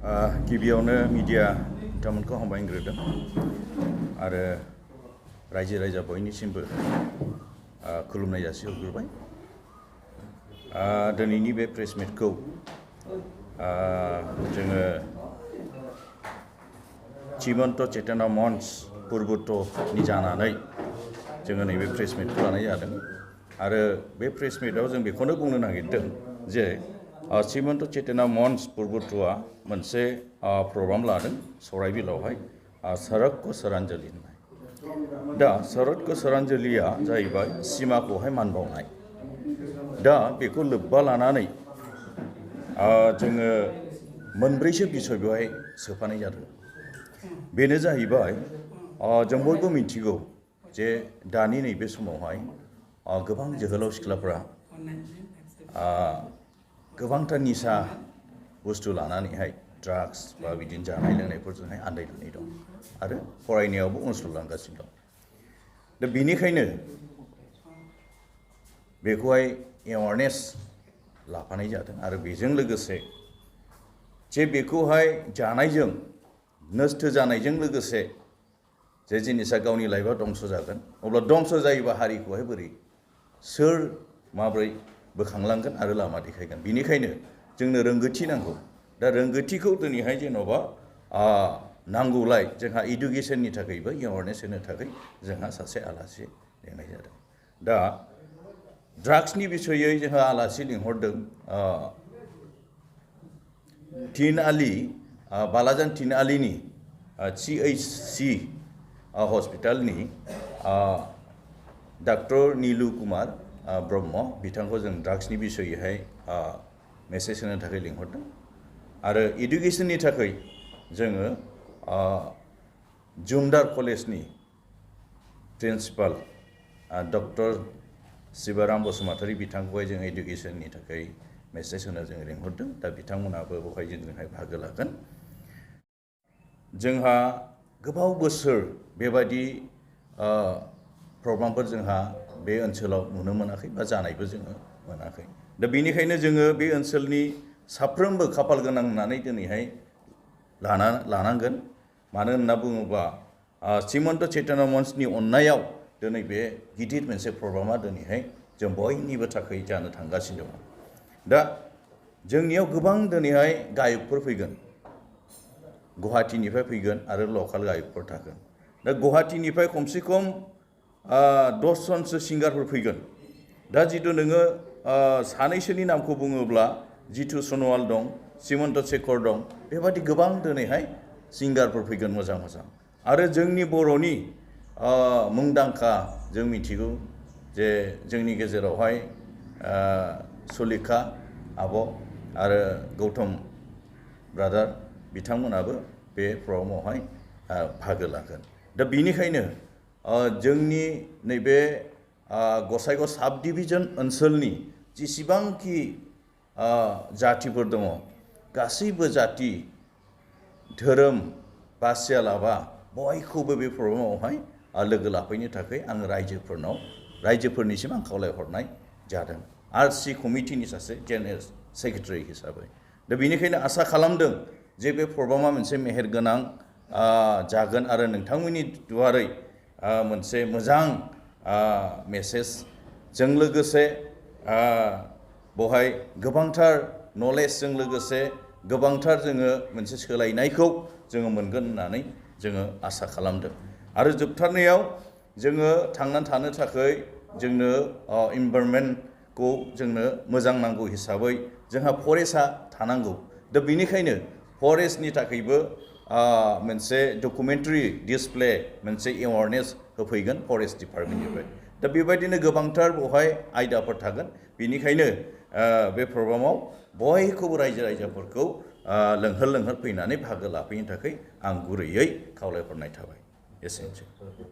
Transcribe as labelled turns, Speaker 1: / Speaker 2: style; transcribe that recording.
Speaker 1: गिबियावनो मिडिया बिथांमोनखौ हामबायग्रोदों आरो रायजो राजा बयनिसिमबो खुलुमनाय जासिहरग्रोबाय। दिनैनि बे प्रेस मिटखौ जोङो श्रीमन्त चेतना मंच पुर्बुट्टनि जानानै जोङो नैबे प्रेस मिटखौ लानाय जादों आरो बे प्रेस मिटआव जों बेखौनो बुंनो नागिरदों जे श्रीमन्त चेतना मंच पुर्बुट्टआ मोनसे प्रग्राम लादों सराइबिलावहाय सड़क को सरांजलि होननाय। दा सड़क को सरांजलिया जाहैबाय सिमाखौहाय मान बावनाय। दा बेखौ लोब्बा लानानै जोङो मोनब्रैसो बिसय बेवहाय सोफानाय जादों। बेनो जाहैबाय जों बयबो मिथिगौ जे दानि नैबे समावहाय गोबां जोहोलाव सिख्लाफोरा गोबांथार निसा बुस्थु लानानैहाय ड्राग्स बा बिदिनो जानाय लोंनायफोरजोंहाय आन्दायनानै दं आरो फरायनायावबो उनस्लुलांगासिनो दं। दा बेनिखायनो बेखौहाय एवारनेस लाफानाय जादों आरो बेजों लोगोसे जे बेखौहाय जानायजों नस्थ जानायजों लोगोसे जे जिनिसा गावनि लाइफआ दंस जागोन अब्ला दंस जायोबा हारिखौहाय बोरै सोर माब्रै बोखांलांगोन आरो लामा देखायगोन। बेनिखायनो जोंनो रोंगौथि नांगौ। दा रोंगौथिखौ दिनैहाय जेन'बा नांगौलाय जोंहा इडुकेसननि थाखायबो एवारनेस होनो थाखाय जोंहा सासे आलासि लिंनाय जादों। दा ड्राग्सनि बिसयै जोंहा आलासि लिंहरदों तीन आलि बालाजान तीन आलिनि CHC हस्पिटालनि डक्टर नीलु कुमार ब्रह्म बिथांखौ जों ड्राग्सनि बिसयैहाय मेसेज होनो थाखाय लिंहरदों आरो इडुकेसननि थाखाय जोङो जुमदार कलेजनि प्रिन्सिपाल डक्टर शिवराम बसुमतारी बिथांखौहाय जों इडुकेसननि थाखाय मेसेज होनो जों लिंहरदों। दा बिथांमोनाबो बेवहाय जोंजोंहाय बाहागो लागोन। जोंहा गोबाव बोसोर बेबायदि प्रग्रामफोर जोंहा बे ओनसोलाव नुनो मोनाखै बा जानायबो जोङो मोनाखै। दा बेनिखायनो जोङो बे ओनसोलनि साफ्रोमबो खाफाल गोनां होननानै दिनैहाय लानांगोन। मानो होनना बुङोबा श्रीमन्त चेतना मंचनि अननायाव दिनै बे गिदिर मोनसे प्रग्रामा दिनैहाय जों बयनिबो थाखाय जानो थांगासिनो दङ। दा जोंनियाव गोबां दिनैहाय गायकफोर फैगोन, गुवाहाटीनिफ्राय फैगोन आरो लकेल गायकफोर थागोन। दा गुवाहाटीनिफ्राय खमसे खम 10 जनसो सिंगारफोर फैगोन। दा जितु नोङो सानैसोनि नामखौ बुङोब्ला जितु सनवाल दं, श्रीमन्त शेखर दं, बेबादि गोबां दिनैहाय सिंगारफोर फैगोन मोजां मोजां। आरो जोंनि बर'नि मुंदांखा जों मिथिगौ जे जोंनि गेजेरावहाय सुलेखा आब' आरो गौतम ब्रादार बिथांमोनाबो बे प्रग्रामावहाय बाहागो लागोन। दा बेनिखायनो जोंनि नैबे गसाइगाव साब डिभिजन ओनसोलनि जेसेबांखि जातिफोर दङ गासैबो जाति धोरोम बासियालाबा बयखौबो बे प्रग्रामावहाय लोगो लाफैनो थाखाय आं रायजोफोरनिसिम आं खावलायहरनाय जादों RC कमिटिनि सासे जेनेरेल सेक्रेटारि हिसाबै। दा बेनिखायनो आसा खालामदों जे बे प्रग्रामा मोनसे मेहेरगोनां जागोन आरो नोंथांमोननि दुवारै मोनसे मोजां मेसेजजों लोगोसे बेवहाय गोबांथार नलेजजों लोगोसे गोबांथार जोङो मोनसे सोलायनायखौ जोङो मोनगोन होननानै जोङो आसा खालामदों। आरो जोबथारनायाव जोङो थांनानै थानो थाखाय जोंनो इनभाइरनमेन्टखौ जोंनो मोजां नांगौ हिसाबै जोंहा फरेस्टआ थानांगौ। दा बेनिखायनो फरेस्टनि थाखायबो मोनसे डकुमेन्टारि डिसप्ले मोनसे एवारनेस होफैगोन फरेस्ट डिपार्टमेन्टनिफ्राय। दा बेबायदिनो गोबांथार बेवहाय आयदाफोर थागोन। बेनिखायनो बे प्रग्रामाव बयखौबो रायजो राजाफोरखौ लोंहोर फैनानै बाहागो लाफैनो थाखाय आं गुरैयै खावलायहरनाय थाबाय। एसेनोसै।